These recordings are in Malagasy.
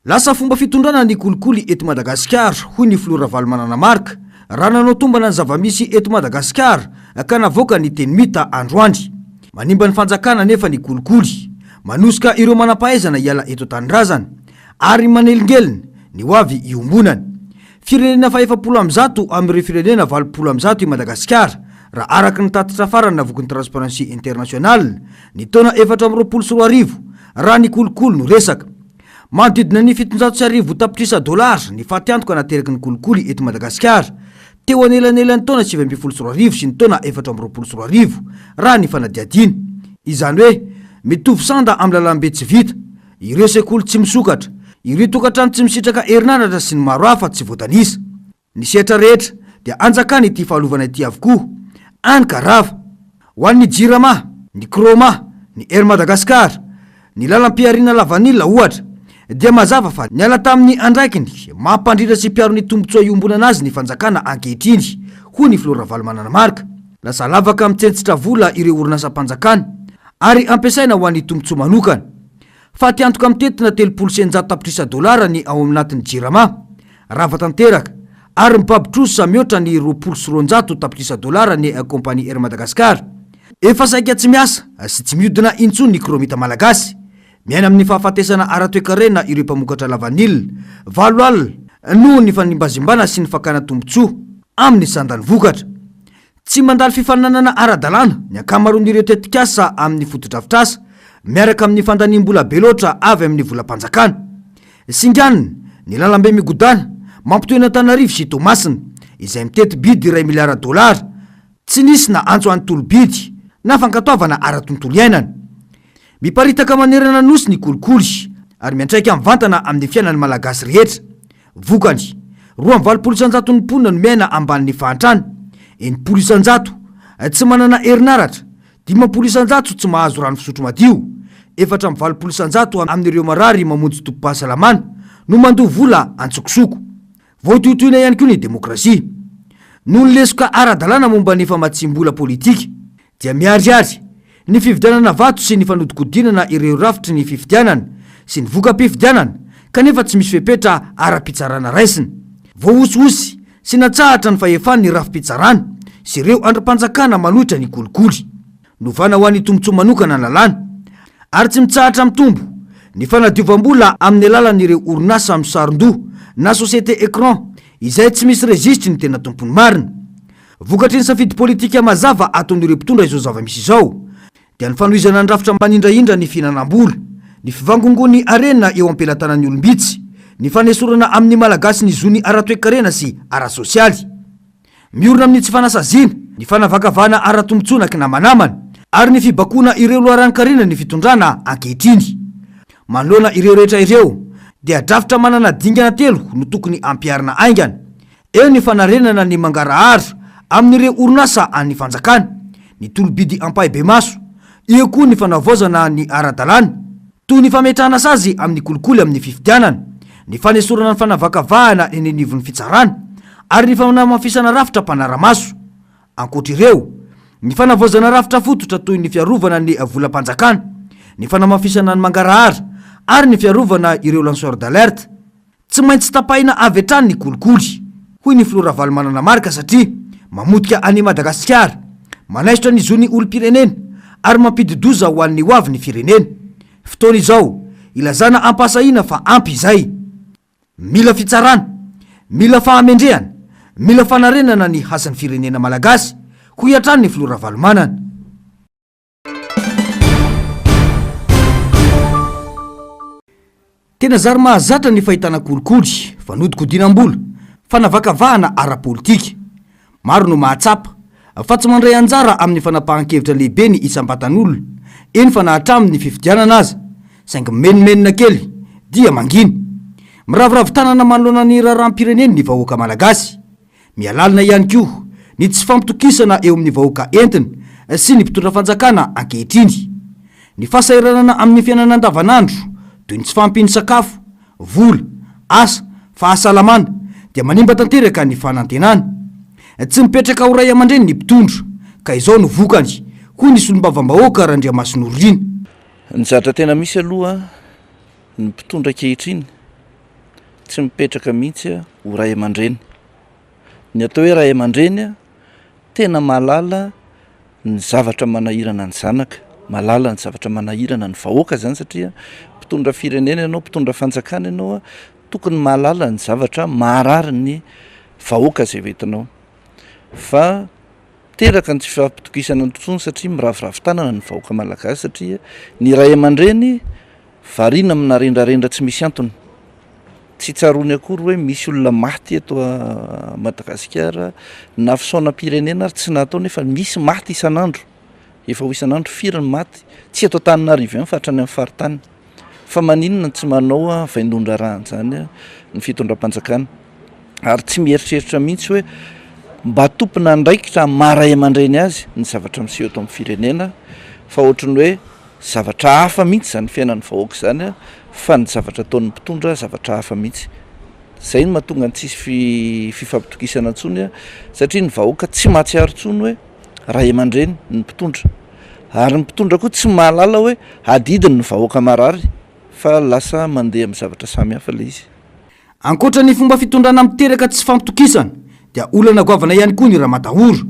Lasa fomba fitondrana ny kolikoly eto Madagasikara, hoy ny filoha Ravalomanana Marc, raha nanao tombana ny zava-misy eto Madagasikara ka navoaka ny teny mita androany. Manimba ny fanjakana anefa ny kolikoly, manosika ireo manam-pahaizana hiala eto an-tanindrazana, ary manelingelina ny hoavy iombonana. Firenena faha-140 amin'ireo firenena 180 i Madagasikara, raha araka ny tatitra farany navoakan'ny Transparency International, ny taona 2024, raha ny kolikoly no resaka. Manodidina ny 1700 tapitrisa dolara ny fatiantoka nateraky ny kolikoly eto Madagasikara, teo anelanelan'ny taona 2019 sy ny taona 2024, raha ny fanadihadiana. Izany hoe, mitovy sanda amin'ny lalambe tsy vita, ireo sekoly tsy misokatra, ireo tokantrano tsy misitraka herinaratra sy ny maro hafa tsy voatanisa. Ny sehatra rehetra dia anjakan'ity fahalovana ity avokoa, any ka rava. Ho an'ny Jirama, ny Croma, ny Air Madagascar, ny lalam-pihariana lavanila ohatra, dia mazava fa niala tamin'ny andraikiny maha mpandrindra sy mpiaro ny tombontsoa iombonana azy ny fanjakana ankehitriny, hoy ny filoha Ravalomanana Marc. Lasa lavaka mitsentsitra vola ireo orinasam-panjakana ary ampiasaina ho an'ny tombontsoa manokana. Fatiantoka mitentina 630 tapitrisa dolara ny ao anatin'ny Jirama. Rava tanteraka ary mibaby trosa mihoatra ny 220 tapitrisa dolara ny kaompania Air Madagascar. Efa saika tsy miasa sy tsy mihodina intsony ny Kraomita malagasy. Miaina amin'ny fahafatesana ara-toekarena ireo mpamokatra lavanila 8 alina noho ny fanimbazimbana sy ny fakana tombontsoa amin'ny sandan'ny vokatra. Tsy mandalo fifaninanana ara-dalàna ny ankamaroan'ireo tetikasa amin'ny fotodrafitrasa, miaraka amin'ny fandaniam-bola be loatra avy amin'ny volam-panjakana. Singanina ny lalambe migodàna mampitohy an'Antananarivo sy Toamasina, izay miteti-bidy iray miliara dolara, tsy nisy na antso an'ny tolo-bidy na fankatoavana ara-tontolo iainana. Miparitaka manerana ny Nosy ny kolikoly ary miantraika mivantana amin'ny fiainan'ny Malagasy rehetra. Vokany, 82 isan-jaton'ny mponina no miaina ambanin'ny fahantrana, 60 isan-jato tsy manana herinaratra, 50 isan-jato tsy mahazo rano fisotro madio, 84 isan-jato amin'ireo marary mamonjy tobim-pahasalamana no mandoa vola an-tsokosoko. Voatohitohina ihany koa ny demokrasia. Noho ny lesoka ara-dalàna momba ny famatsiam-bola politika, dia miharihary ny fividianana vato sy ny fanodikodinana ireo rafitry ny fifidianana sy ny voka-pifidianana kanefa tsy misy fepetra ara-pitsarana raisina. Voahosihosy sy natsahatra ny fahefan'ny rafi-pitsarana sy ireo andrim-panjakana manohitra ny kolikoly. Novana ho an'ny tombontsoa manokana ny lalàna ary tsy mitsahatra mitombo ny fanadiovam-bola amin'ny alalan'ireo orinasa misaron-doha na société écran izay tsy misy rejisitry ny tena tompony marina. Vokatry ny safidy politika mazava ataon'ireo mpitondra izao zava-misy izao, dia ny fanohizana ny rafitra manindrahindra ny fihinanam-bola, ny fivangongoan'ny harena eo am-pelatanan'ny olom-bitsy, ny fanesorana amin'ny Malagasy ny zony ara-toekarena sy ara-sosialy. Miorina amin'ny tsy fanasaziana, ny fanavakavahana ara-tombontsoa na kinamanamana, ary ny fibakoana ireo loharanon-karena ny fitondrana ankehitriny. Manoloana ireo rehetra ireo, dia drafitra manana dingana telo no tokony hampiharina haingana. Eo ny fanarenana ny mangarahara amin'ireo orinasa an'ny fanjakana, ny tolo-bidy ampahibemaso, eo koa ny fanavaozana ny ara-dalàna, toy ny fametrahana sazy amin'ny kolikoly amin'ny fifidianana, ny fanesorana ny fanavakavahana eny anivon'ny fitsarana, ary ny fanamafisana rafitra mpanara-maso. Ankoatra ireo, ny fanavaozana rafitra fototra toy ny fiarovana ny volam-panjakana, ny fanamafisana ny mangarahara, ary ny fiarovana ireo lanceurs d'alerte. Tsy maintsy tapahina avy hatrany ny kolikoly, hoy ny filoha Ravalomanana Marc satria mamotika an'i Madagasikara, manaisotra ny zon'ny olom-pirenena ary mampidi-doza ho an'ny hoavin'ny firenena. Fotoana izao ilazana am-pahasahiana fa ampy izay. Mila fitsarana, mila fahamendrehana, mila fanarenana ny hasin'ny firenena malagasy, hoy hatrany ny filoha Ravalomanana. Tena zary mahazatra ny fahitana kolikoly, fanodikodinam-bola, fanavakavahana ara-politika. Maro no mahatsapa fa tsy mandray anjara amin'ny fanapahan-kevitra lehibe ny isam-batan'olona, eny fa na hatramin'ny fifidianana aza, saingy mimenomenona kely dia mangina. Miraviravy tanana manoloana ny raharaham-pireneny ny vahoaka malagasy. Mihalalina ihany koa ny tsy fampitokisana eo amin'ny vahoaka entiny sy ny mpitondra fanjakana ankehitriny. Ny fahasahiranana amin'ny fiainana andavanandro toy ny tsy fahampian'ny sakafo, vola, asa, fahasalamana dia manimba tanteraka ny fanantenana. Tsy mipetraka ho ray aman-dreny ny mpitondra ka izao no vokany, hoy ny solombavambahoaka Randriamasinoro Rina. Ny zavatra tena misy aloha, ny mpitondra ankehitriny. Tsy mipetraka mihitsy ho ray aman-dreny. Ny atao hoe ray aman-dreny tena mahalala ny zavatra manahirana ny zanaka, mahalala ny zavatra manahirana ny vahoaka zany satria mpitondra firenena ianao, mpitondra fanjakana ianao, tokony mahalala ny zavatra maharary ny vahoaka zay hoentinao. Fa teraka ny tsy fifampitokisana intsony satria miraviravy tanana ny vahoaka malagasy satria ny ray aman-dreny Variana amina rendrarendra tsy misy antony. Tsy tsaroany akory hoe misy olona maty eto Madagasikara, na fisaonam-pirenena ary tsy natao nefa misy maty isan'andro. Efa ho isan'andro firy ny maty, tsy eto Antananarivo ihany fa hatrany amin'ny faritany. Fa maninona no tsy manao vaindohan-draharaha an'izany ny fitondram-panjakana? Ary tsy mieritreritra mihitsy hoe mba tompon'andraikitra amin'ny maha ray aman-dreny azy ny zavatra miseho eto amin'ny firenena fa ohatran'ny hoe Zavatra hafa mihitsy izany fiainan'ny vahoaka izany fa ny zavatra ataon'ny mpitondra zavatra hafa mihitsy. Izay no mahatonga ny tsisy fifampitokisana intsony satria ny vahoaka tsy mahatsiaro intsony hoe ray aman-dreny ny mpitondra. Ary ny mpitondra koa tsy mahalala hoe adidiny ny vahoaka marary fa lasa mandeha amin'ny zavatra samihafa ilay izy. Ankoatra ny fomba fitondrana miteraka tsy fampitokisana dia olana goavana ihany koa ny ramatahora.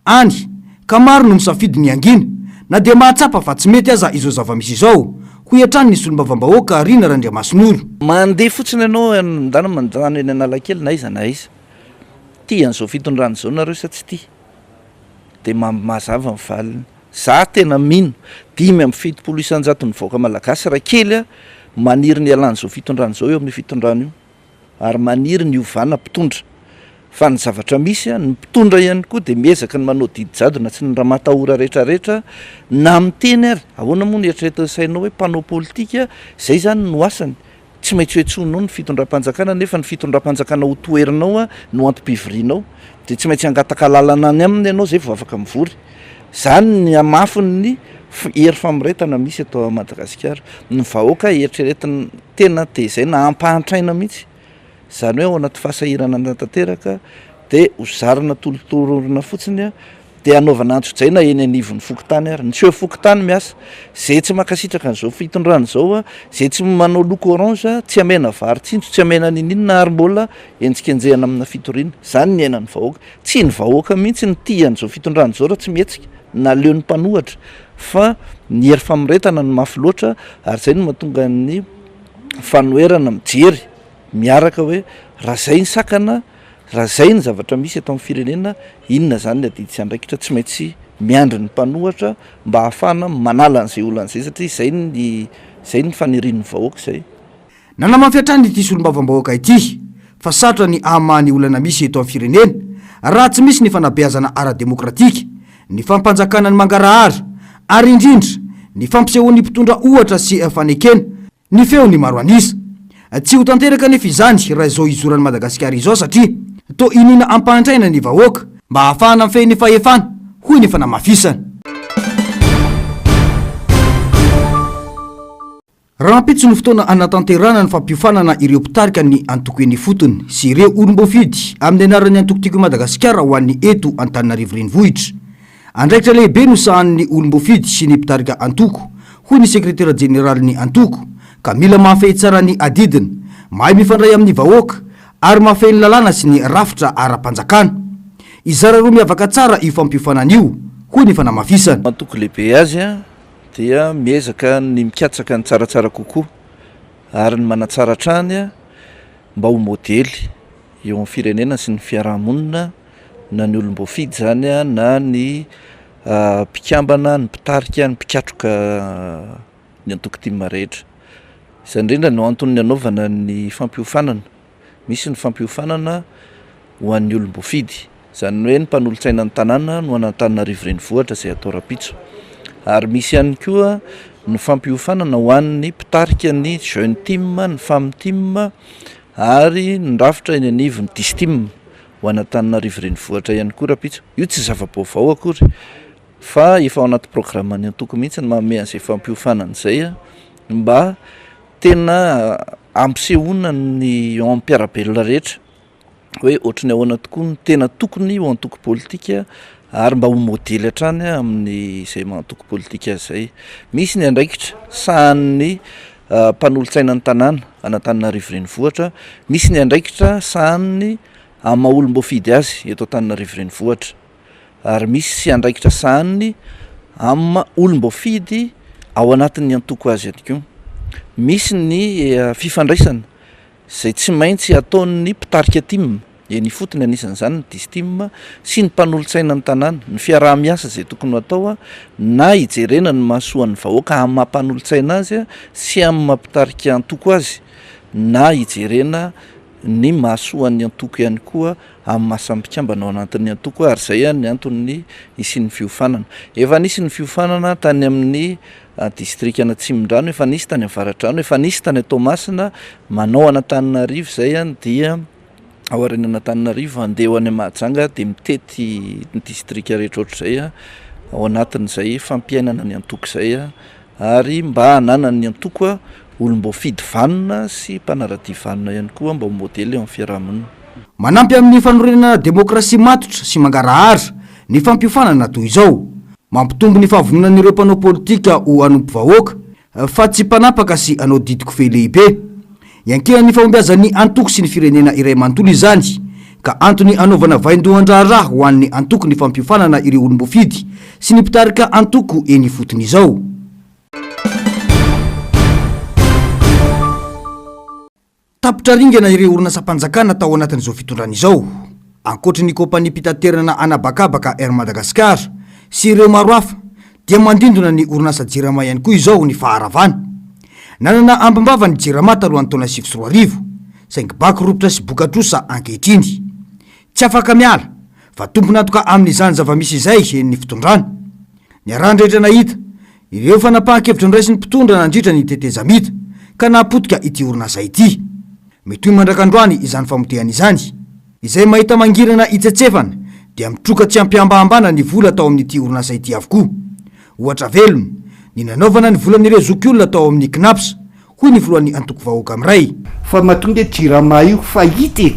Any ka maro no misafidy ny hangina na dia mahatsapa fa tsy mety aza izao zava-misy izao, hoy hatrany ny solombavambahoaka Rina Randriamasinoro. Mandeha fotsiny ianao ndana mandany eny Analakely na aiza na aiza. Tia an'izao fitondrana izao nareo sa tsy tia? Dia mazava ny valiny. Za tena mino, 75 isan-jaton'ny vahoaka malagasy raha kely a, maniry ny hialan'izao fitondrana izao eo amin'io fitondrana io, ary maniry ny hiovana mpitondra. Fa ny zavatra misy a, ny mpitondra ihany koa dia miezaka ny manao didy jadona tsy ny ramatahora rehetrarehetra na miteny ary, ahoana moa no eritreretin'ny sainao hoe mpanao politika, izay izany no asany, Tsy maintsy hoentsoinao ny fitondram-panjakana nefa ny fitondram-panjakana ho toherinao no antom-pivorianao. Dia tsy maintsy hangataka alalana any aminy ianao izay vao afaka mivory. Izany ny hamafin'ny hery famoretana misy eto Madagasikara. Ny vahoaka eritreretina tena tezaina hampahantraina mihitsy. Izany hoe ao anaty fahasahiranana tanteraka dia ho zarina tolotorona fotsiny dia hanaovana antsojaina eny anivon'ny fokontany ary ny chef fokontany miasa, izay tsy mankasitraka an'izao fitondrana izao, izay tsy manao loko orange tsy amena vary tsinjo, tsy amena ninininona ary mbola henjikenjehana amina fitoriana, izany ny iainan'ny vahoaka, tsy ny vahoaka mihitsy no tia an'izao fitondrana izao raha tsy mihetsika, naleon'ny mpanohatra fa ny hery famoretana no mafy loatra ary izay no mahatonga ny fanoherana mijery miaraka hoe raha izay ny sakana Raha izay ny zavatra misy eto amin'ny firenena, inona izany ny adidy sy andraikitra tsy maintsy miandry ny mpanohatra mba hahafahana manala an'izay olana izay satria izay ny izay ny fanirian'ny vahoaka izay. Nanamafy hatrany ity solombavambahoaka ity fa sarotra ny hamaha ny olana misy eto amin'ny firenena raha tsy misy ny fanabeazana ara-demokratika, ny fampanjakana ny mangarahara ary indrindra ny fampisehoan'ny mpitondra ohatra sy fanekena Ny feon'ny maro an'isa. Tsy ho tanteraka anefa izany raha izao hizoran'i Madagasikara izao satria toa iniana ampahantraina ny vahoaka mba hahafahana mifehy ny fahefana, hoy ny fanamafisana. Rahampitso no fotoana hanatanterahana ny fampiofanana ireo mpitarika ny antoko eny ifotony sy ireo olom-boafidy amin'ny anaran'ny antoko Tiako i Madagasikara ho an'ny eto Antananarivo Renivohitra. Andraikitra lehibe no sahanin'ny olom-boafidy sy ny mpitarika antoko, hoy ny sekretera jeneralin'ny antoko, ka mila mahafehy tsara ny adidiny, mahay mifandray amin'ny vahoaka ary mahafehy ny lalàna sy ny rafitra ara-panjakana. Hizara roa miavaka tsara io fampiofanana io, hoy ny fanamafisana. Antoko lehibe azy dia miezaka ny mikatsaka ny tsaratsara kokoa ary ny manatsara hatrany mba ho modely eo amin'ny firenena sy ny fiarahamonina. na ny olom-boafidy izany na ny mpikambana, ny mpitarika, ny mpikatroka ny antoko tim rehetra. Izay indrindra no antony nanaovana ny fampiofanana. Misy ny fampiofanana ho an'ny olom-boafidy, izany hoe ny mpanolotsaina ny tanàna no an'Antananarivo renivohitra izay atao rahampitso. Ary misy ihany koa ny fampiofanana ho an'ny mpitarika ny jeune tim, ny femme tim ary ny rafitra eny anivon'ny distim. ho an'Antananarivo renivohitra ihany koa rahampitso. Io tsy zava-baovao akory fa efa ao anaty programan'ny antoko mihitsy ny manome an'izay fampiofanana izay mba tena hampisehoana ny eo amin'ny mpiara-belona rehetra hoe ohatry ny ahoana tokoa no tena tokony ho antoko politika ary mba ho modely hatrany amin'izay maha antoko politika azy izay. Misy ny andraikitra sahanin'ny. mpanolotsaina ny tanàna an'Antananarivo Renivohitra, misy ny andraikitra sahaniny amin'ny maha olom-boafidy azy eto Antananarivo Renivohitra ary misy andraikitra sahaniny amin'ny maha olom-boafidy ao anatin'ny antoko azy ihany koa. Misy ny fifandraisana izay tsy maintsy ataon'ny mpitarika tim eny ifotony, anisan'izany ny Distim sy ny mpanolotsaina ny tanàna, ny fiaraha-miasa izay tokony ho atao na hijerena ny mahasoan'ny vahoaka amin'ny maha mpanolotsaina azy sy amin'ny maha mpitarika antoko azy na hijerena ny mahasoan'ny antoko ihany koa amin'ny maha samy mpikambana ao anatin'ny antoko ary izay ny anton'ny hisian'ny fiofanana. Efa nisy ny fiofanana tany amin'ny distrikan'Atsimondrano, efa nisy tany Avaradrano, efa nisy tany Toamasina, manao an'Antananarivo izay dia ao aorianan'Antananarivo handeha ho any Mahajanga dia mitety ny distrika rehetra ohatr'izay ao anatin'izay fampiainana ny antoko izay ary mba hananan'ny antoko olom-boafidy vanona sy mpanara-dia vanona ihany koa mba ho modely eo amin'ny fiaraha-monina. Manampy amin'ny fanorenana demokrasia matotra sy mangarahara ny fampiofanana toy izao. Mampitombo ny fahavononan'ireo mpanao politika ho hanompo vahoaka fa tsy mpanapaka sy hanao didy kofehy lehibe. Iankinan'ny fahombiazan'ny antoko sy ny firenena iray manontolo izany, ka antony hanaovana vaindohan-draharaha ho an'ny antoko ny fampiofanana ireo olom-boafidy sy ny mpitarika antoko eny ifotony izao. Tapitra ringana ireo orinasam-panjakana tao anatin'izao fitondrana izao. Ankoatry ny kaompaniam-pitaterana an'habakabaka Air Madagascar sy ireo maro hafa dia mandindona ny orinasa Jirama ihany koa izao ny faharavana. Nanana ambim-bava ny Jirama talohan'ny taona 2009, saingy baky ropitra sy boka-trosa ankehitriny. Tsy afaka miala fa tompon'antoka amin'izany zava-misy izay ny fitondrana. Niarahan-drehetra nahita ireo fanapahan-kevitra noraisin'ny mpitondra nandritra ny tetezamita ka nahapotika ity orinasa ity. Mitohy mandrak'androany izany famotehana izany. Izay mahita mangirana hitsetsefana dia mitroka tsy am-pihambahambana ny vola tao amin'ity orinasa ity avokoa. Ohatra velona, ny nanaovana ny volan'ireo zokiolona tao amin'ny Cnaps hoy ny filohan'ny antoko Vahoaka Miray. Fa matoa nge jirama io faillite e!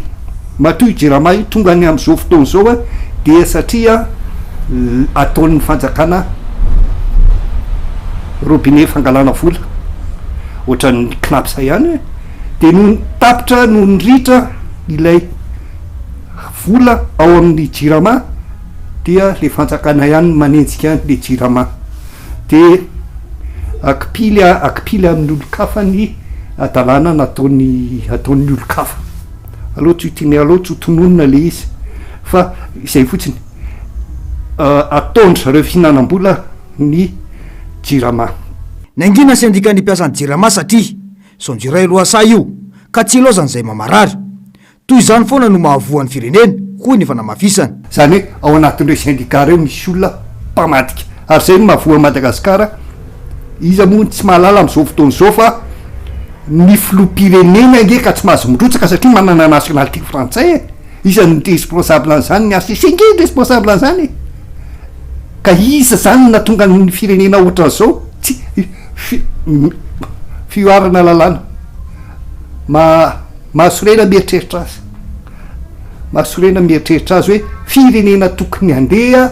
Matoa io jirama io tonga any amin'izao fotoana izao a, dia satria ataon'ny fanjakana robinet fangalana vola, ohatran'ny cnaps ihany e! Dia nony tapitra nony ritra ilay vola ao amin'ny jirama dia le fanjakana ihany no manenjika an'le jirama. Dia akipily akipily amin'ny olon-kafa ny hadalana nataony ataon'ny olon-kafa. Aleo tsy ho tine aleo tsy ho tononina ilay izy fa izay fotsiny. Ataon-dry zareo fihinanam-bola ny Jirama. Nangina sendikan'ny mpiasan'ny Jirama satria saonjo iray lohasaha io ka tsy ilaozan'izay mamarary. Toy izany foana no mahavoa ny firenena, hoy ny fanamafisana. Izany hoe ao anatin'ireo syndicat ireo misy olona mpamadika. Ary izay no mahavoa an'i Madagasikara. Iza moa no tsy mahalala amin'izao fotoana izao fa ny filoham-pirenena ange ka tsy mahazo mirotsaka satria manana nationalité frantsay e! Iza no responsable an'izany? Ny HCC ange no responsable an'izany e! Ka iza izany no nahatonga ny firenena ohatran'izao? Tsy fihoarana lalàna. Ma. Mahasorena mieritreritra azy. Mahasorena mieritreritra azy hoe firenena tokony handeha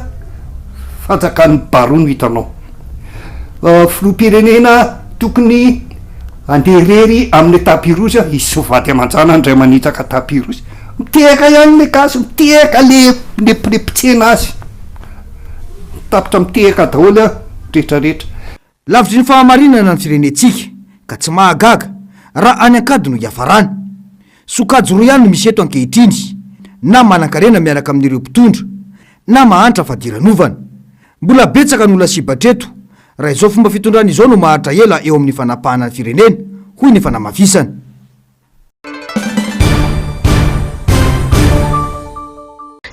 fanjakan'ny baroa no hitanao. Filoham-pirenena tokony handeha irery amin'ny tapis rouge, izy sy ny vady aman-janany indray manitsaka tapis rouge. Mitehaka ihany le gasy, mitehaka le le le mpitsena azy. Tapitra mitehaka daholo an, rehetra rehetra. Lavitry ny fahamarinana ny firenentsika ka tsy mahagaga raha any an-kady no hiafarany. Sokajy roa ihany no misy eto ankehitriny, na manankarena miaraka amin'ireo mpitondra, na mahantra fadiranovana. Mbola betsaka no lasibatra eto raha izao fomba fitondrana izao no maharitra ela eo amin'ny fanapahana ny firenena, hoy ny fanamafisana.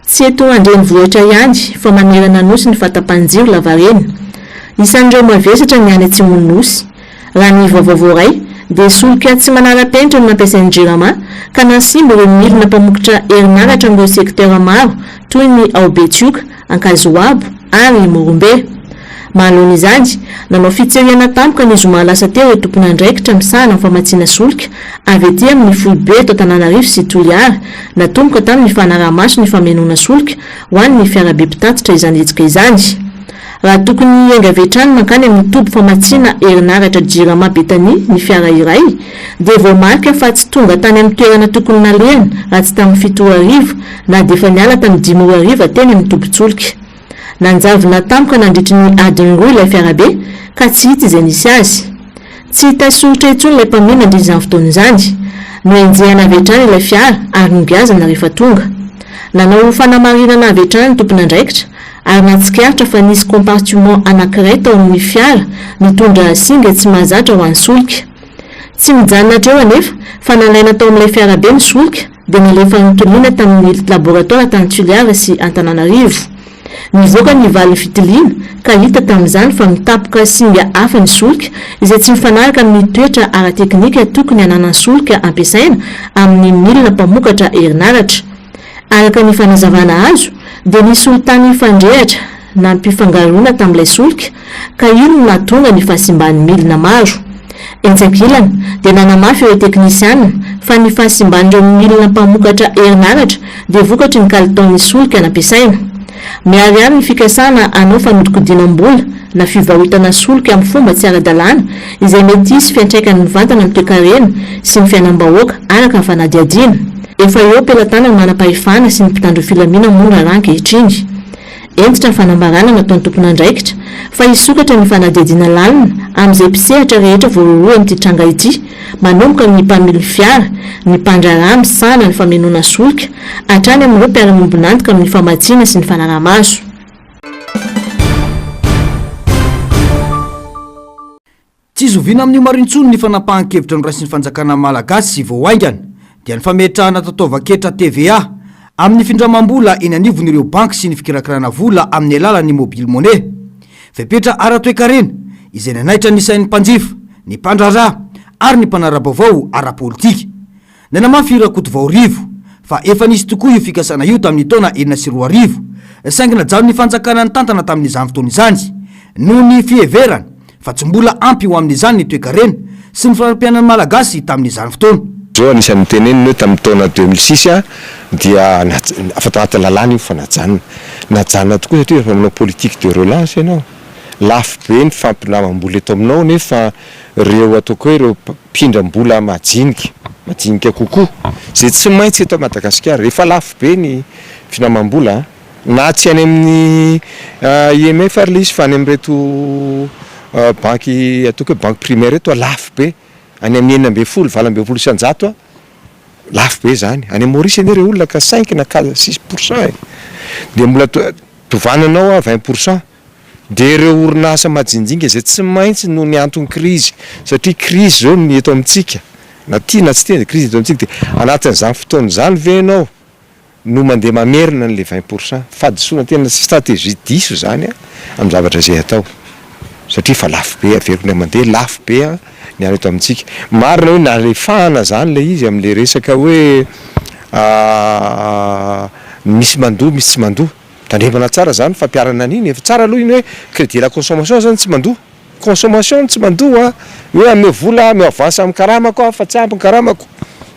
Tsy eto an-drenivohitra ihany fa manerana Nosy ny fahatapahan-jiro lavareny. Isan'ireo mavesatra ny any atsimon'ny Nosy. Raha ny vaovao voaray dia solika tsy manara-penitra no nampiasain'ny Jirama ka nahasimba ireo milina mpamokotra herinaratra amin'ireo sektera maro toy ny ao Betioka, Ankazoabo ary Morombe. Manoloana izany, nanao fitsirihana tampoka ny zoma lasa teo ireo tompon'andraikitra misahana ny famatsiana solika avy aty amin'ny foibe eto Antananarivo sy Toliara. Natomboka tamin'ny fanaraha-maso ny famenoana solika ho an'ny fiarabe mpitatitra izany hetsika izany. Raha tokony hiainga avy hatrany mankany amin'ny toby famatsiana herinaratra Jirama Betania ny fiara iray dia voamarika fa tsy tonga tany amin'ny toerana tokony nalehany raha tsy tamin'ny fito ora hariva na dia efa niala tamin'ny dimy ora hariva teny amin'ny tobin-tsolika. Nanjavona tampoka nandritry ny adiny roa ilay fiarabe ka tsy hita izay nisy azy. Tsy hita soritra intsony ilay mpamily nandritra izany fotoana izany. Nohenjehina avy hatrany ilay fiara ary nogiazana rehefa tonga. Nanao fanamarinana avy hatrany ny tompon'andraikitra ary nahatsikaritra fa nisy compartiment anankiray tao amin'ny fiara nitondra singa tsy mahazatra ho an'ny solika. Tsy mijanona hatreo anefa fa nalaina tao amin'ilay fiarabe ny solika dia nalefa notiliana tamin'ny laboratoara tany Toliara sy Antananarivo. Nivoaka ny valin'ny fitiliana ka hita tamin'izany fa mitapoka singa hafa ny solika izay tsy mifanaraka amin'ny toetra ara-teknika tokony hananan'ny solika ampiasaina amin'ny milina mpamokatra herinaratra. Araka ny fanazavana azo dia nisy solitany fandrehatra nampifangaroina tamin'ilay solika ka io no nahatonga ny fahasimban'ny milina maro. Etsy ankilany dia nanamafy ireo teknisiana fa ny fahasimban'ireo milina mpamokatra herinaratra dia vokatry ny kalitaon'ny solika nampiasaina. Miharihary ny fikasana hanao fanodikodinam-bola na fivarotana solika amin'ny fomba tsy ara-dalàna izay mety hisy fiantraikany mivantana amin'ny toekarena sy ny fiainam-bahoaka araka ny fanadihadiana. Efa eo am-pelatanan'ny manam-pahefana sy ny mpitandro filaminana moa ny raharaha ankehitriny. Hentitra ny fanambarana nataon'ny tompon'andraikitra fa hisokatra ny fanadihadiana lalina amin'izay mpisehatra rehetra voarohirohy amin'ity tranga ity, manomboka amin'ny mpamily fiara, ny mpandraharaha misahana ny famenoana solika, hatrany amin'ireo mpiara-miombon'antoka amin'ny famatsiana sy ny fanaraha-maso. Tsy zoviana amin'io maro intsony ny fanapahan-kevitra noraisin'ny fanjakana malagasy vao haingana, dia ny fametrahana tataovan-ketra TVA amin'ny findramam-bola eny anivon'ireo banky sy ny fikirakirana vola amin'ny alalan'ny mobile money. Fepetra ara-toekarena izay nanaitra ny sain'ny mpanjifa, ny mpandraharaha ary ny mpanara-baovao ara-politika. Nanamafy i Rakotovao Rivo fa efa nisy tokoa io fikasana io tamin'ny taona 2006, saingy najanon'ny fanjakana nitantana tamin'izany fotoana izany noho ny fiheverana fa tsy mbola ampy ho amin'izany ny toekarena sy ny fari-piainan'ny Malagasy tamin'izany fotoana. Zao anisan'ny noteneniny hoe tamin'ny taona 2006 dia efa tao anatin'ny lalàna io fa najanona. Najanona tokoa satria rehefa manao politique de relance ianao, lafo be ny fampindramam-bola eto aminao nefa ireo ataoko hoe ireo mpindram-bola majinika, majinika kokoa, izay tsy maintsy eto Madagasikara. Efa lafo be ny findramam-bola an, na tsy any amin'ny IMF ary ilay izy fa any amin'ireto banky ataoko hoe banque primaire ireto lafo be, any amin'ny 16, 18%. Lafo be izany. Any Maurice anie ireo olona ka cinq na six pour cent e. Dia mbola tovanana ao 20 pour cent. Dia ireo orinasa majinjinka izay tsy maintsy noho ny antony krizy, satria krizy izao ny eto amintsika, na tia na tsy tia dia krizy eto amintsika, dia anatin'izany fotoana izany ve ianao no mandeha mamerina an'ilay 20 pour cent? Fahadisoana tena stratégie diso izany amin'ny zavatra izay atao, satria efa lafo be, averiko indray mandeha, lafo be ny any eto amintsika. Marina hoe nalefahana izany ilay izy amin'ilay resaka hoe misy mandoa misy tsy mandoa. Tandremana tsara zany fampiharana an'iny, efa tsara aloha iny hoe crédit à la consommation zany tsy mandoa, consommation no tsy mandoa a, hoe ameo vola ameo avance amin'ny karamako aho fa tsy ampy ny karamako,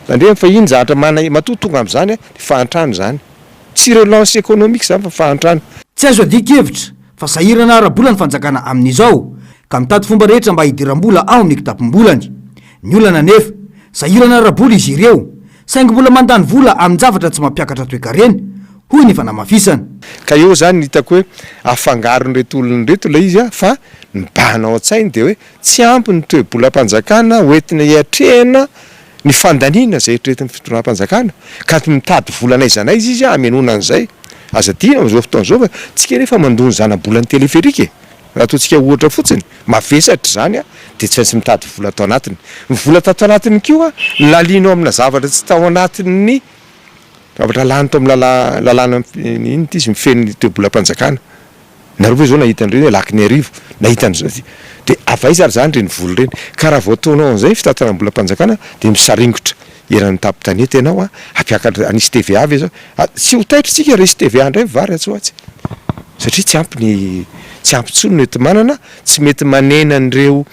tandremo fa iny zavatra mana matoa tonga amin'izany a de fahantrana izany, tsy relance économique zany fa fahantrana. Tsy azo iadian-kevitra fa sahirana ara-bola ny fanjakana amin'izao ka mitady fomba rehetra mba hidiram-bola ao amin'ny kitapom-bolany. Ny olana anefa, sahirana ara-bola izy ireo saingy mbola mandany vola amin-javatra tsy mampiakatra toekarena, hoy ny fanamafisana. Ka eo zany no hitako hoe afangaron'ireto olona ireto ilay izy fa ny bahana ao an-tsainy dia hoe tsy ampy ny toe-bolam-panjakana hoentina hiatrehana ny fandaniana izay eritreretin'ny fitondram-panjakana ka mitady vola n'aiza n'aiza izy hamenoana an'izay. Aza adino amin'izao fotoana izao fa tsika anefa mandoa ny zana-bolan'ny téléphérique e! Raha ataontsika ohatra fotsiny, mavesatra izany dia tsy maintsy mitady vola tao anatiny. Ny vola tato anatiny koa lalianao amina zavatra tsy tao anatin'ny zavatra lany tao amin'ny lalà lalàna inona ity izy mifehy ny toe-bolam-panjakana. Nareo ve izao nahita an'ireny hoe lac Niarivo, nahita an'izao dia avy aiza ary izany ireny vola ireny? Ka raha vao ataonao an'izay ny fitantanam-bolam-panjakana dia misaringotra eran'ny tampon-tanety ianao hampiakatra hanisy TVA ve izao? Tsy ho taitra isika raha hisy TVA indray ny vary atsy ho atsy satria tsy ampy ny tsy ampy intsony ny enti-manana, tsy mety manena an'ireo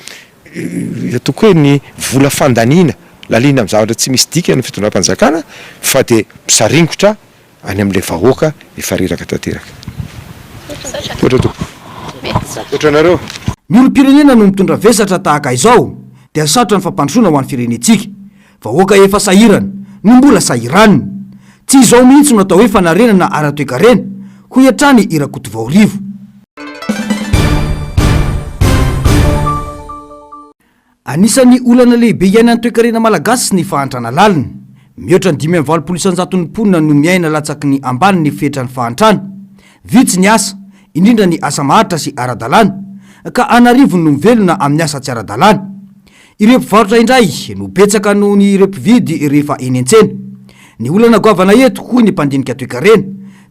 ataoko hoe ny vola fandaniana laliana amin'ny zavatra tsy misy dikany ny fitondram-panjakana fa dia misaringotra any amin'ilay vahoaka efa reraka tanteraka. Misaotra tompoko. Betsaka. Misaotra anareo. Ny olom-pirenena no mitondra vesatra tahaka izao dia sarotra ny fampandrosoana ho an'ny firenentsika. Vahoaka efa sahirana no mbola sahiranina. Tsy izao mihitsy no atao hoe fanarenana ara-toekarena, hoy hatrany i Rakotovaorivo. Anisan'ny olana lehibe iainan'ny toekarena malagasy ny fahantrana lalina. Mihoatra ny 85 isan-jaton'ny mponina no miaina latsaky ny ambanin'ny fetran'ny fahantrana. Vitsy ny asa, indrindra ny asa maharitra sy ara-dalàna, ka an'arivony no mivelona amin'ny asa tsy ara-dalàna. Ireo mpivarotra indray no betsaka noho ny ireo mpividy rehefa eny an-tsena. Ny olana goavana eto, hoy ny mpandinika toekarena,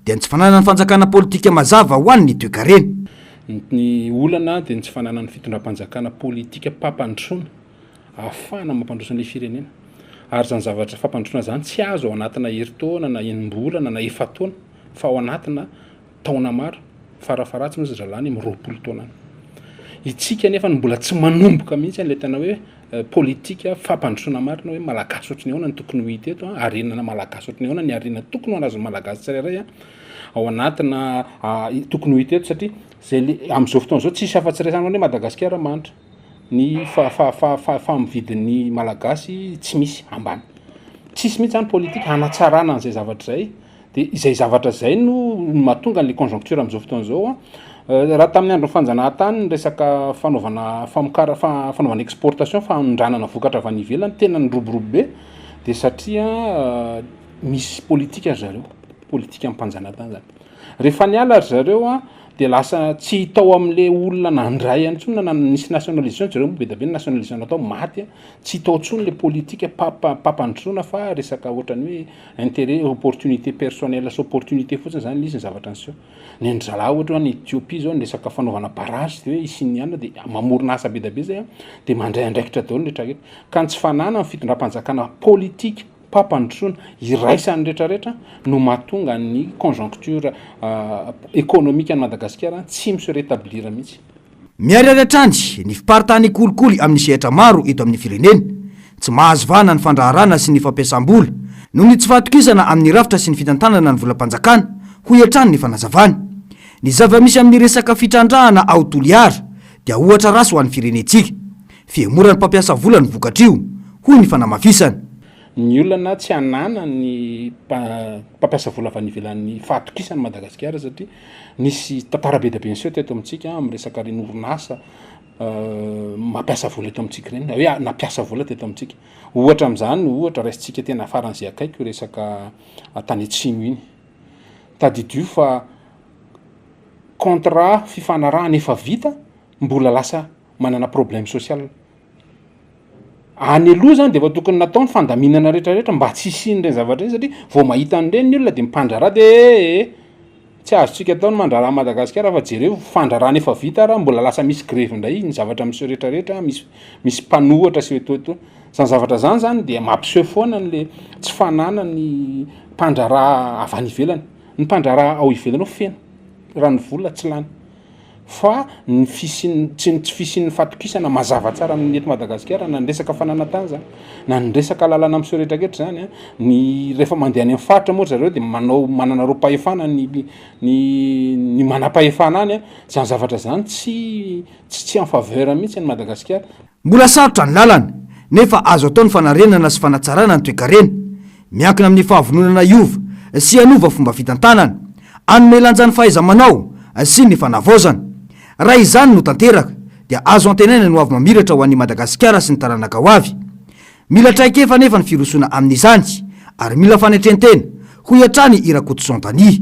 dia ny tsy fananan'ny fanjakana politika mazava ho an'ny toekarena. Ny olana dia ny tsy fananan'ny fitondram-panjakana politikam-pampandrosoana ahafahana mampandroso an'ilay firenena. Ary izany zavatra fampandrosoana izany tsy azo ao anatina herintaona na enim-bolana na efa-taona fa ao anatina taona maro, farafaharatsiny ozy ry zalahy any amin'ny 20 taona any. Itsika nefa no mbola tsy manomboka mihitsy an'ilay tena hoe politika fampandrosoana marina hoe malagasy ohatry ny ahoana no tokony ho hita eto, harena malagasy ohatry ny ahoana ny harena tokony ho an'azon'ny malagasy tsirairay ao anatina tokony ho hita eto satria zay le amin'izao fotoana izao tsisy afa-tsy resahana hoe Madagasikara mahantra, ny faha-mividin'ny malagasy tsy misy ambany, tsisy mihitsy zany politika hanatsarana an'izay zavatra izay. Dia izay zavatra izay no mahatonga an'ilay conjoncture amin'izao fotoana izao an. Raha tamin'ny andron'ny fanjanahantany ny resaka fanaovana famokara- fanaovana exportation, fanondranana vokatra avy any ivelany tena niroborobo be dia satria misy politika ry zareo, politikan'ny mpanjanahantany izany. Rehefa niala ry zareo an, dia lasa tsy hita ao amin'ilay olona nandray any intsony na nisy nationalisation, jereo moa be dia be ny nationalisation natao, maty an, tsy hita ao intsony ilay politika mpampandrosoana fa resaka ohatran'ny hoe Intérêt, opportunité personnelle sy opportunité fotsiny zany ilay izy ny zavatra niseho. Ny an-dry zalahy ohatra hoe any Ethiopie zao ny resaka fanaovana barrage de hoe hisian'ny anona de mamorona asa be dia be zay an, de mandray andraikitra daholo ny rehetra rehetra. Ka ny tsy fananan'ny fitondram-panjakana politika mpampandrosoana iraisan'ny rehetra rehetra no mahatonga ny conjoncture économique an'i Madagasikara tsy mi-se rétablir mihitsy. Miharihary hatrany ny fiparitahan'ny kolikoly amin'ny sehatra maro eto amin'ny firenena. Tsy mahazo vahana ny fandraharahana sy ny fampiasam-bola noho ny tsy fahatokisana amin'ny rafitra sy ny fitantanana ny volam-panjakana, hoy hatrany ny fanazavana. Ny zava-misy amin'ny resaka fitrandrahana ao Toliara dia ohatra ratsy ho an'ny firenentsika. Fihemoran'ny mpampiasa vola no vokatr'io, hoy ny fanamafisana. Ny olana tsy ananan'ny mpampiasa vola avy any ivelany fahatokisana Madagasikara satria Nisy tantara be dia be niseho teto amintsika amin'ny resaka ireny orinasa mampiasa vola eto amintsika ireny, na hoe nampiasa vola teto amintsika. Ohatra amin'izany, ohatra raisintsika tena faran'izay akaiky io resaka tany atsimo iny. Tadidio fa contrat fifanarahana efa vita mbola lasa manana problème social. Any aloha zany de efa tokony natao ny fandaminana rehetra rehetra mba tsy hisian'ireny zavatra ireny satria vao mahita an'ireny ny olona de mpandraharaha de ee tsy azontsika atao ny mandraharaha Madagasikara fa jereo fandraharahana efa vita ara mbola lasa misy grevy indray ny zavatra miseho rehetra rehetra misy misy mpanohatra sy etoa etoa. Zany zavatra zany zany de mampiseho foana an'le tsy fananan'ny mpandraharaha avy any ivelany. Ny mpandraharaha ao ivelany ao feno, raha ny vola tsy lany. fa ny fisian'ny tsy ny tsy fisian'ny fahatokisana mazava tsara amin'ny eto Madagasikara na ny resaka fananan-tany zany na ny resaka lalana miseho rehetrarehetra zany a, ny rehefa mandeha any amin'ny faritra moa ry zareo de manao manana roa-pahefana ny ny ny manam-pahefana any a, zany zavatra zany tsy tsy tsy en faveur mihitsy an'i Madagasikara. Mbola sarotra ny lalana, nefa azo atao ny fanarenana sy fanatsarana ny toekarena. Miankina amin'ny fahavononana hiova sy hanova fomba fitantanana, hanome lanja ny fahaiza-manao sy ny fanavaozana. Raha izany no tanteraka, dia azo antenaina ny hoavy mamiratra ho an'i Madagasikara sy ny taranaka ho avy. Mila traikefa anefa ny firosoana amin'izany ary mila fanetren-tena, hoy hatrany i Rakotoson Dania.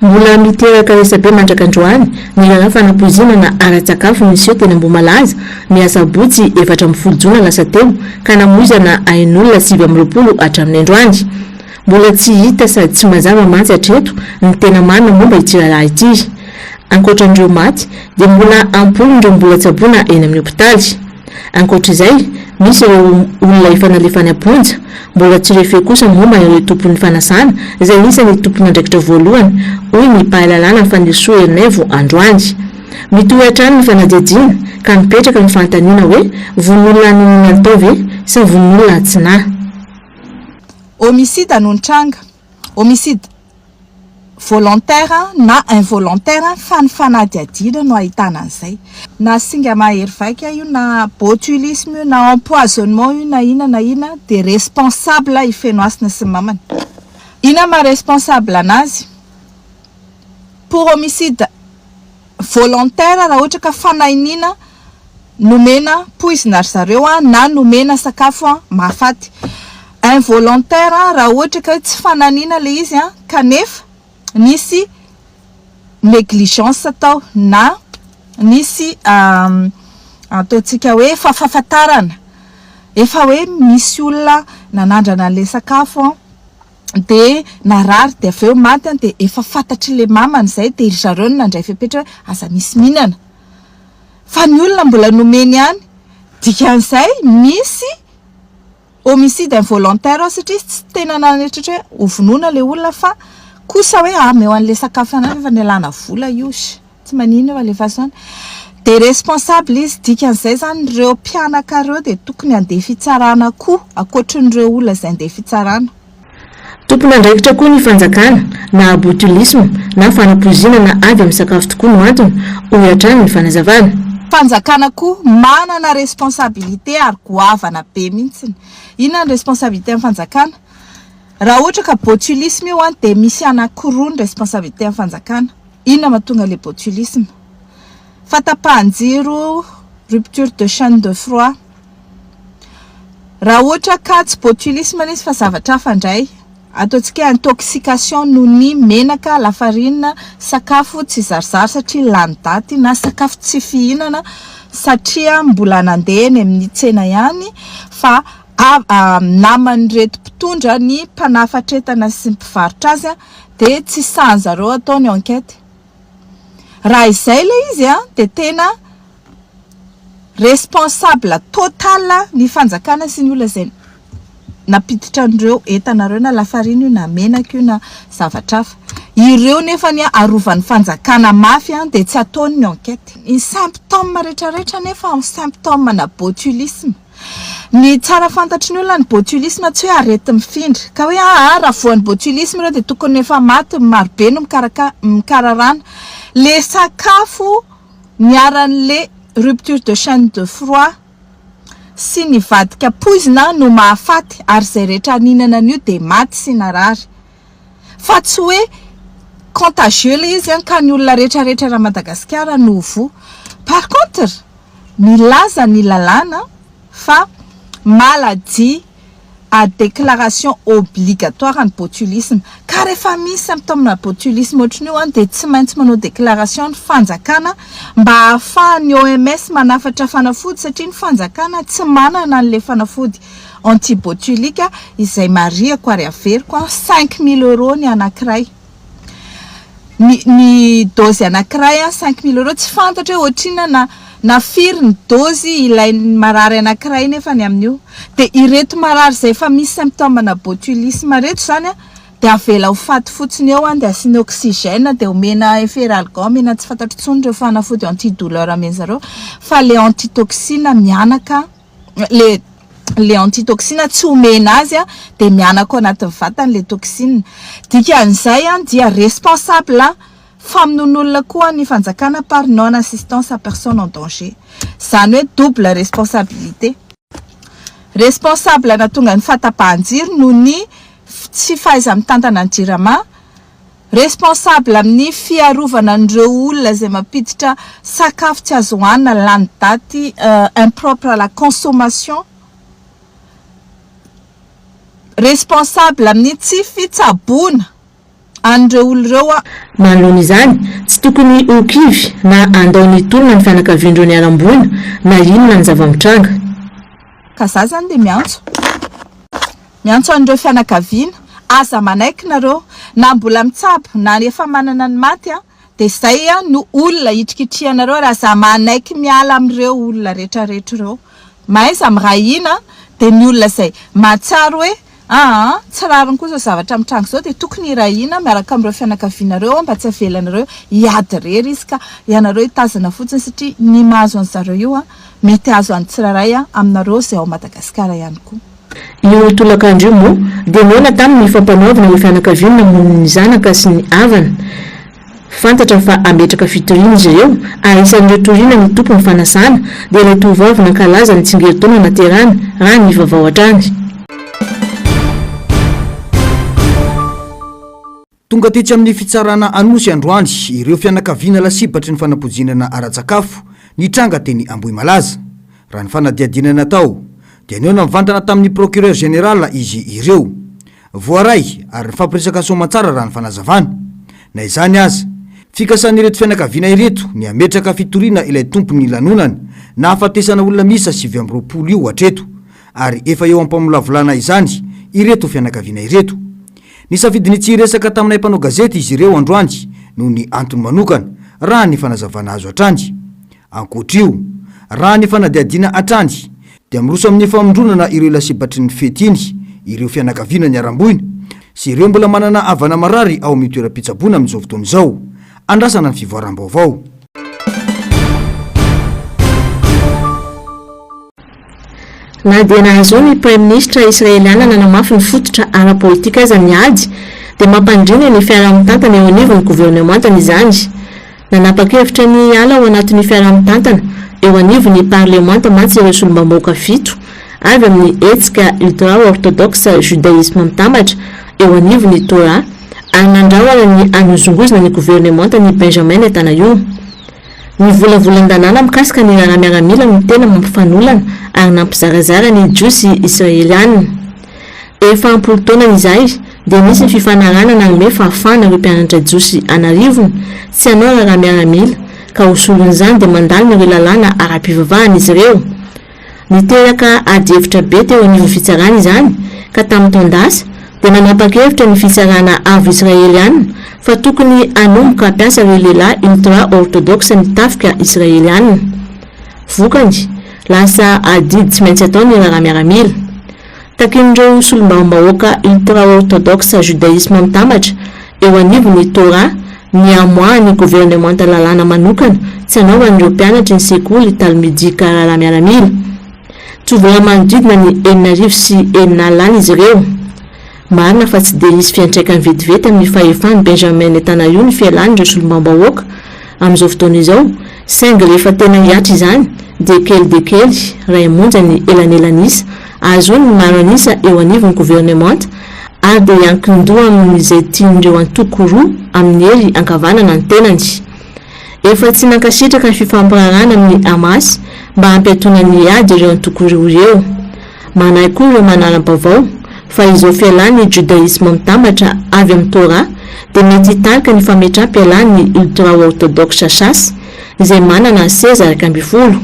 Mbola miteraka resabe mandraka androany ny raharaha fanapoizinana ara-tsakafo niseho teny Ambohimalaza ny asabotsy 14 jona lasa teo ka namoizana ain'olona 29 hatramin'ny androany. Mbola tsy hita sady tsy mazava mantsy hatreto ny tena marina momba ity raharaha ity. Ankoatra an'ireo maty dia mbola am-polony ireo mbola tsaboina eny amin'ny hopitaly. Ankoatra izay, misy ireo olona efa nalefa any am-ponja, mbola tsy re feo kosa momba ireo tompon'ny fanasana izay anisan'ny tompon'andraikitra voalohany, hoy ny mpahay lalàna Fanirisoa Ernaivo androany. Mitohy hatrany ny fanadihadiana ka mipetraka ny fanontaniana hoe vononolona niniana natao ve sa vononolona tsy nahy? Homicide no nitranga. Homicide. Volontaire na involontaire fa ny fanadihadiana no ahitana an'izay. Na singa mahery vaika io na botulisme io na empoisonnement io na inona na inona dia responsable i Fenohasina sy ny mamany. Inona maha responsable anazy? Pour homicide volontaire raha ohatra ka fanahiniana nomena poizina ry zareo na nomena sakafo mahafaty. Involontaire raha ohatra ka hoe tsy fanahiniana ilay izy kanefa nisy négligence tao na nisy ataontsika hoe fahafantarana efa hoe misy olona nanandrana an'ilay sakafo dia narary dia avy eo maty an, dia efa fantatr'ilay mamany izay dia ry zareo no nandray fepetra hoe aza misy mihinana fa ny olona mbola nomeny ihany, dikan'izay misy homicide involontaire ao satria izy tsy tena naneritreritra hoe hovonoina ilay olona fa kosa hoe ameo an'ilay sakafo an'ahy fa efa nialana vola io. Tsy maninona fa alefaso any. Dia responsable izy, dikan'izay izany ireo mpianaka ireo dia tokony handeha fitsarana koa, ankoatrin'ireo olona izay handeha fitsarana. Tompon'andraikitra koa ny fanjakana, na botulisme na fanapoizinana avy amin'ny sakafo tokoa no antony, hoy hatrany ny fanazavana. Fanjakana koa manana responsabilité ary goavana be mihitsiny. Inona ny responsabilité an'ny fanjakana? Raha ohatra ka botulisme io an dia misy anankiroa ny responsabilité an'ny fanjakana. Inona mahatonga le botulisme? Fahatapahan-jiro, rupture de chaine de froid. Raha ohatra ka tsy botulisme ilay izy fa zavatra hafa indray, ataontsika hoe intoxication noho ny menaka, lafarinina, sakafo tsy zarizary satria lany daty na sakafo tsy fihinana satria mbola nandeha eny amin'ny tsena ihany fa naman'ireto mpitondra ny mpanafatra entana sy ny mpivarotra azy dia tsy sahan'zareo atao ny enquête. Raha izay ilay izy dia tena responsable total ny fanjakana sy ny olona izay nampiditra an'ireo entana ireo na lafarina io na menaka io na zavatra hafa. Ireo nefa ny arovan'ny fanjakana mafy dia tsy ataony ny enquête. Ny symptômes rehetrarehetra nefa symptômes na botulisme. Ny tsara fantatry ny olona ny botulisme tsy hoe areti-mifindra ka hoe aa raha voan'ny botulisme ireo dia tokony efa maty ny maro be no mikaraka mikararana le sakafo niharan'le rupture de chaine de froid sy nivadika poizina no mahafaty ary izay rehetra nihinana an'io dia maty sy narary fa tsy hoe contagieux le izy an ka ny olona rehetra rehetra raha Madagasikara no voa par contre Milaza ny lalàna fa maladie à déclaration obligatoire ny botulisme. Ka rehefa misy symptôme-na botulisme ohatran'io an, dia tsy maintsy manao déclaration ny fanjakana mba ahafahan'ny OMS manafatra fanafody satria ny fanjakana tsy manana an'ilay fanafody anti-botulique izay marihako ary averiko an, 5000 euros ny anankiray. Ny ny dose anankiray an 5000 euros tsy fantatra hoe ohatrinona na na firy ny dose ilain'ny marary anankiray nefa ny amin'io. Dia ireto marary izay efa misy symptôme na botulisme ireto izany an dia avela ho faty fotsiny eo an dia asiana oxygène dia omena efferalgan omena tsy fantatro intsony ireo fanafody anti douleur ameny zareo fa le antitoxine mihanaka le le antitoxine tsy omena azy a dia mihanaka ao anatin'ny vatany le toxine. Dikan'izay a dia responsable famonoan'olona koa ny fanjakana par non assistance à personne en danger. Izany hoe double responsabilité. Responsable nahatonga ny fahatapahan-jiro noho ny tsy fahaiza-mitantana ny jirama. Responsable amin'ny fiarovana an'ireo olona izay mampiditra sakafo tsy azo hohanina lany daty impropre à la consommation. Responsable amin'ny tsy fitsaboana an'ireo olona ireo. Manoloana izany, tsy tokony ho kivy na handao ny tolona ny fianakavian'ireo niharam-boina na inona ny zava-mitranga. Ka za zany dia miantso. Miantso an'ireo fianakaviana, aza manaiky nareo, na mbola mitsabo na efa manana ny maty an, dia izay no olona hitrikitrihanareo ary aza manaiky miala amin'ireo olona retraretra ireo. Mahaiza miray hina dia ny olona izay mahatsiaro hoe aa tsy rariny koa izao zavatra mitranga izao dia tokony hiray hina miaraka amin'ireo fianakavianareo mba tsy avelanareo hiady irery izy ka ianareo hitazana fotsiny satria ny mahazo an'zareo io an mety hahazo an'ny tsirairay aminareo izay ao Madagasikara ihany koa. Io tolakandro io moa dia nihaona tamin'ny fampanoavana ireo fianakaviana namono ny zanaka sy ny havana. Fantatra fa hametraka fitoriana izy ireo ary isan'ireo toriana ny tompon'ny fanasana dia ilay tovovavy nankalaza ny tsingerin-taona naterahany raha ny vaovao hatrany. Tonga tetsy amin'ny fitsarana Anosy androany ireo fianakaviana lasibatry ny fanapojinana ara-tsakafo nitranga teny Ambohimalaza. Raha ny fanadihadiana natao dia nihaona mivantana tamin'ny procureur général izy ireo. Voaray ary nifampiresaka soamantsara raha ny fanazavana. Na izany aza, fikasan'ireto fianakaviana ireto ny hametraka fitoriana ilay tompon'ny lanonana nahafatesana olona miisa 29 io hatreto ary efa eo am-pamolavolana izany ireto fianakaviana ireto. Nisafidy ny tsy hiresaka taminay mpanao gazety izy ireo androany noho ny antony manokana, raha ny fanazavana azo hatrany. Ankoatra io, raha ny fanadihadiana hatrany, dia miroso amin'ny famondronana ireo lasibatry ny fety iny ireo fianakaviana niharam-boina sy ireo mbola manana havana marary ao amin'ny toeram-pitsaboana amin'izao fotoana izao. Andrasana ny fivoaram-baovao. Na dia nahazoan'ny Praiminisitra Israeliana nanamafy ny fototra ara-politika aza ny ady, dia mampandrina ny fiaraha-mitantana eo anivon'ny governemantany izany. Nanapa-kevitra ny hiala ao anatin'ny fiaraha-mitantana eo anivon'ny parlemanta mantsy ireo solombambahoaka fito avy amin'ny hetsika ultra-orthodoxe Judaisme mitambatra eo anivon'ny Torah ary nandrahona ny hanozongozona ny governemantan'i Benjamin Netanyahu. Ny volavolan-dalàna mikasika ny raharaha miaramila no tena mampifanolana ary nampizarazara ny Jiosy Israeliana. Efa am-polo taonany izay dia nisy ny fifanarahana nanome fahafahana ireo mpianatra Jiosy an'arivony tsy hanao raharaha miaramila ka ho solon'izany dia mandalina ireo lalàna ara-pivavahana izy ireo. Niteraka adihevitra be teo anivon'ny fitsarana izany, ka tamin'ny taon-dasa, dia nanapa-kevitra ny Fitsarana Avo Israeliana fa tokony hanomboka hampiasa ireo lehilahy ultra-orthodoxe ny tafika israeliana. Vokany, lasa adidy tsy maintsy atao ny raharaha miaramila. Takin'ireo solombavambahoaka ultra-orthodoxe Judaisme mitambatra eo anivon'ny Torah ny hamoahan'ny governemanta lalàna manokana tsy hanaovan'ireo mpianatry ny sekoly Talmudique raharaha miaramila. Tovolahy manodidina ny 6006 any izy ireo. Marina fa tsy dia hisy fiantraikany vetivety amin'ny fahefan'i Benjamin Netanyahu ny fialan'ireo solombavambahoaka amin'izao fotoana izao, saingy rehefa tena hihatra izany dia kely dia kely, iray monja ny elanelan'isa ahazoany ny maro an'isa eo anivon'ny governemanta ary dia hiankin-doha amin'izay tian'ireo antoko roa amin'ny hery ankavanana ny tenany. Efa tsy nankasitraka ny fifampiraharahana amin'ny Hamas mba hampiatoana ny ady ireo antoko roa ireo. Manahy koa ireo manara-baovao fa izao fialan'ny Judaisme mitambatra avy amin'ny Torah dia mety hitarika ny fametraham-pialan'ny ultra-orthodoxe Shas izay manana seza 11.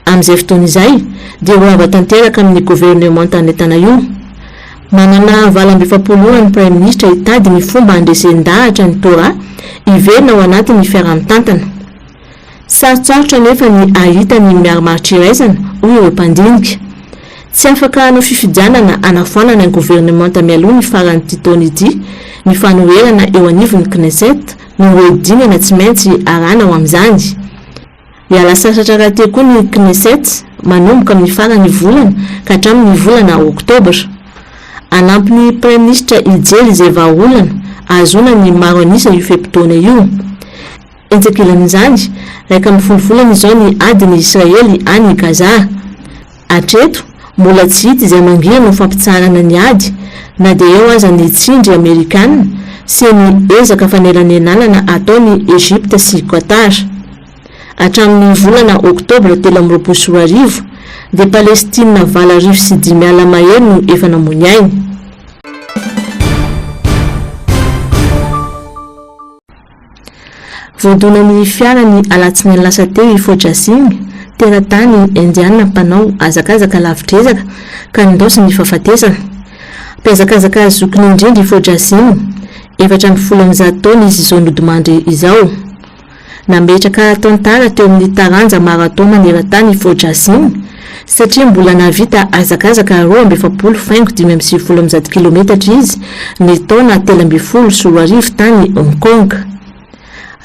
Amin'izay fotoana izay dia ho rava tanteraka amin'ny governemanta Netanyahu. Manana 48 ora ny Praiminisitra hitady ny fomba handresen-dahatra ny Torah hiverina ao anatin'ny fiaraha-mitantana. Sarotsarotra anefa ny hahita ny miarimaritra iraisana, hoy ireo mpandinika. Tsy afaka hanao fifidianana hanafoanana ny governemanta mialoha ny faran'ity taona ity ny fanoherana eo anivon'ny Knesset noho ireo dingana tsy maintsy arahana ho amin'izany. Hiala sasatra rahateo koa ny Knesset manomboka amin'ny faran'ny volana ka hatramin'ny volana oktobra. Hanampy ny Praiminisitra hijery izay vahaolana ahazoana ny maro an'isa io fe-potoana io. Etsy ankilan'izany, 11 volana izao ny adin'i Israely any Gaza. Hatreto, mbola tsy hita izay mangirana ho fampitsaharana ny ady, na dia eo aza ny tsindry amerikana sy ny ezaka fanelanelanana ataon'i Egypta sy Qatar. Hatramin'ny volana Oktobra 2023, dia Palestina 50 mahery no efa namoy ny ainy. Voadonan'ny fiara ny alatsinainy lasa teo i Fauja Singh, teratany indiana mpanao hazakazaka lavitr'ezaka ka nindaosin'ny fahafatesana. Mpihazakazaka zokiny indrindra i Fauja Singh, 114 taona izy izao nodimandry izao. Nametraka tantara teo amin'ny taranja marathon maneran-tany i Fauja Singh satria mbola nahavita hazakazaka 42 faingo 195 kilometatra izy ny taona 2013 tany Hong Kong.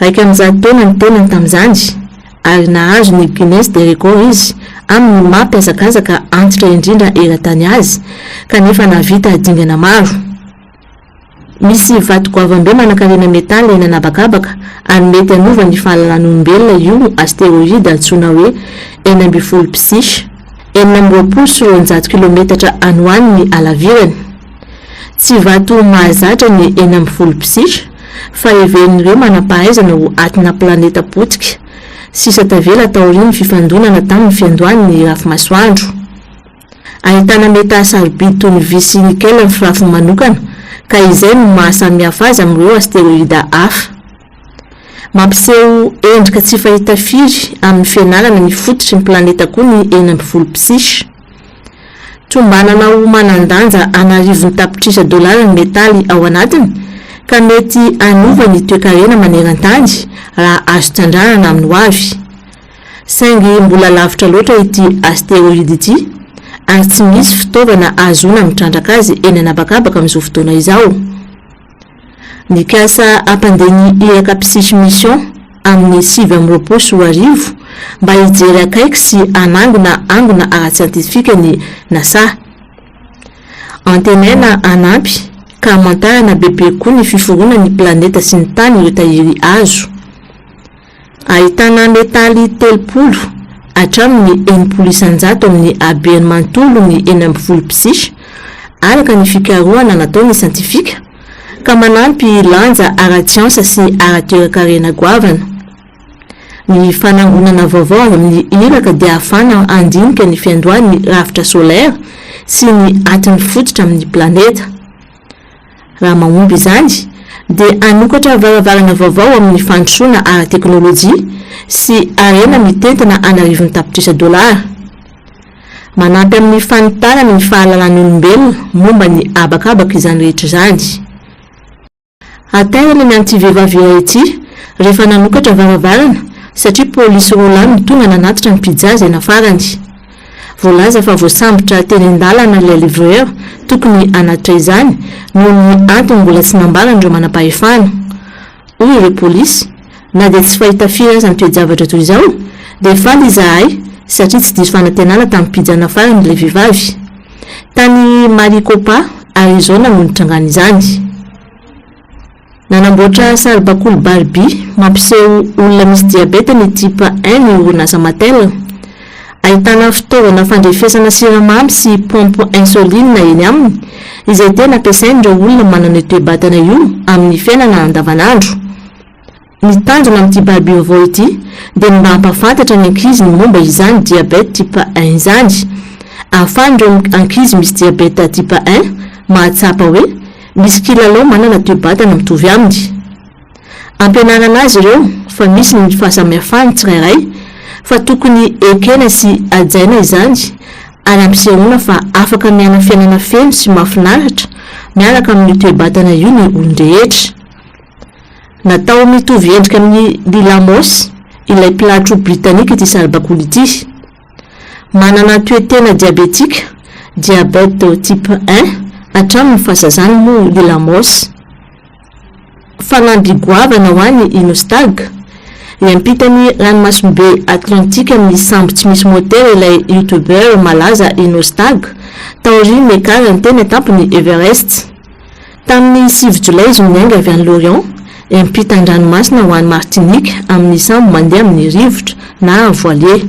101 taona ny tenany tamin'izany ary nahazo ny Guinness des Records izy. amin'ny maha mpihazakazaka antitra indrindra eran-tany azy, kanefa nahavita dingana maro. Misy vato goavam-be manankarena metaly eny an'habakabaka ary mety hanova ny fahalalan'olombelona io asteroida antsoina hoe 16 Psyche, 226 kilometatra any ho any ny halavirany. Tsy vato mahazatra ny 16 Psyche fa heverin'ireo manam-pahaizana ho atina planeta potika sisa tavela taorian'ny fifandonana tamin'ny fiandohan'ny rafi-masoandro. Ahitana metaly sarobidy toy ny vy sy nickel ny firafiny manokana, ka izay no maha samihafa azy amin'ireo asteroida hafa. Mampiseho endrika tsy fahita firy amin'ny fianarana ny fototry ny planeta koa ny 16 Psyche. Tombanana ho manan-danja an'arivony tapitrisa dolara ny metaly ao anatiny, ka mety hanova ny toekarena maneran-tany raha azo trandrahana amin'ny hoavy. Saingy mbola lavitra loatra ity asteroid ity ary tsy misy fitaovana ahazoana mitrandraka azy eny an'habakabaka amin'izao fotoana izao. Nikasa hampandeha ny iraka Psyche Mission amin'ny 2029 mba hijery akaiky sy hanangona angona ara-tsiantifika ny NASA. Antenaina hanampy ka hamantarana bebe kokoa ny fiforonan'ny planeta sy ny tany ireo tahiry azo. Ahitana metaly 30 hatramin'ny 60% amin'ny habeny manontolo ny 16 Psyche, araka ny fikarohana nataon'ny siantifika, ka manampy lanja ara-tsiansa sy ara-toekarena goavana. Ny fanangonana vaovao avy amin'ny iraka dia ahafahana handinika ny fiandohan'ny rafitra solaire sy ny atiny fototra amin'ny planeta. Raha mahomby izany, dia hanokatra varavarana vaovao amin'ny fandrosoana ara-teknolojia sy harena mitentina an'arivony tapitrisa dolara. Manampy amin'ny fanitarana ny fahalalan'ny olombelona momba ny habakabaka izany rehetra izany. Hatairana ny an'ity vehivavy iray ity rehefa nanokatra varavarana satria polisy roa lahy no tonga nanatitra ny pizza izay nafarany. Voalaza fa voasambotra teny an-dalana ilay livreur tokony hanatitra izany noho ny antony mbola tsy nambaran'ireo manam-pahefana. Hoy ireo polisy, Na dia tsy fahita firy aza ny toe-javatra toy izao, dia faly izahay satria tsy diso fanantenana tamin'ny pizza nafarany ilay vehivavy. Tany Maricopa, Arizona no nitrangan'izany. Nanamboatra saribakoly Barbie mampiseho olona misy diabeta ny type un ny orinasa Mattel. Ahitana fitaovana fandrefesana siramamy sy pompe insuline eny aminy, izay tena ampiasain'ireo olona manana io toe-batana io amin'ny fiainana andavanandro. Ny tanjona amin'ity Barbie vaovao ity dia ny mba hampahafantatra ny ankizy ny momba izany diabète type un izany. Ahafahan'ireo ankizy misy diabète type un mahatsapa hoe misy kilalao manana toe-batana mitovy aminy. Ampianarana azy ireo fa misy ny fahasamihafany tsirairay fa tokony ekena sy hajaina izany ary ampisehoana fa afaka miaina fiainana feno sy mahafinaritra miaraka amin'io toe-batana io ny olon-drehetra. Natao mitovy endrika amin'i Lila Moss, ilay mpilatro britanika ity saribakoly ity. Manana toe-tena diabetika, diabète type un, hatramin'ny fahazazany moa Lila Moss. Fanamby goavana ho an'i Inostag, Hiampita ny ranomasimbe Atlantika amin'ny sambo tsy misy motera ilay YouTuber malaza Inostag, taorian'ny niakarany teny an-tampon'i Everest. Tamin'ny sivy jolay izy no niainga avy any Lorient, hiampita an-dranomasina ho any Martinique amin'ny sambo mandeha amin'ny rivotra na voilier.